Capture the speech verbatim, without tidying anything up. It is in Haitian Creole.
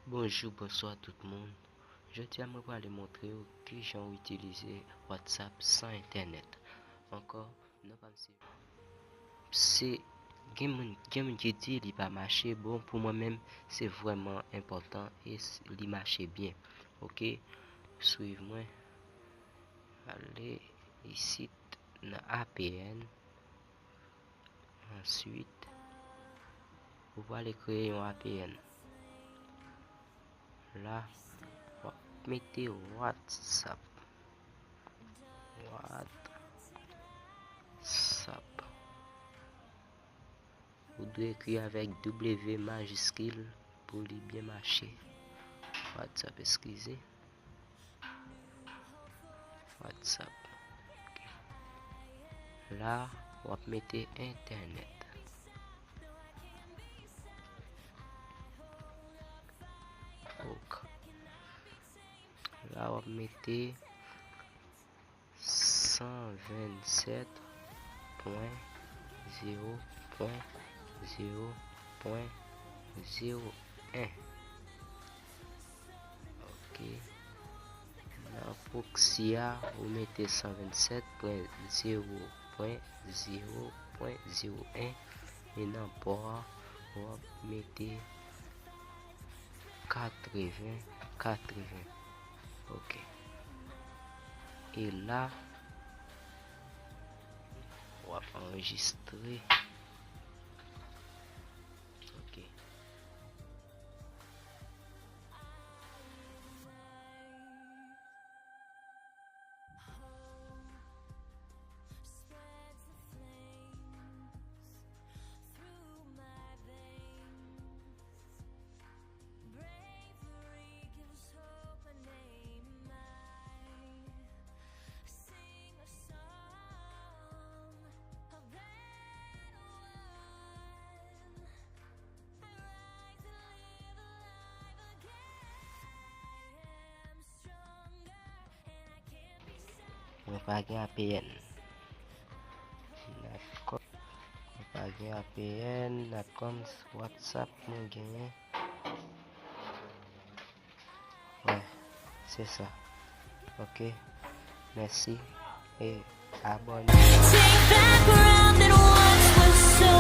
Bonjou, bonswa tout moun. Jodi a mwen prale montre w kijan w itilize WhatsApp san entènèt. Ankò, non pa m se, se, gen moun, gen moun ki di li pa mache. Bon, pou mwen menm, se vrèman enpòtan e s- li mache byen. Oke? Swiv mwen. Ale isit nan A P N. Answit, ou prale kreye yon A P N. La, w ap mete WhatsApp. WhatsApp. Ou dwe ekri avèk W majiskil pou li byen mache. WhatsApp, eskize. WhatsApp. Ok. La, w ap mete entènèt. Ok. La, w ap mete san vennsèt pwen zewo pwen zewo pwen zewo en. Ok. Nan proxy a, ou mete san vennsèt pwen zewo pwen zewo pwen zewo en. E nan port a, w ap mete katreven katreven. Ok. E la, w ap anrejistre. Ok. Mwen pa gen A P N. Natcom. Mwen pa gen A P N, Natcom, WhatsApp mwen genyen. Wè, se sa. Ok. Mèsi e abòne. Take back ground that once was so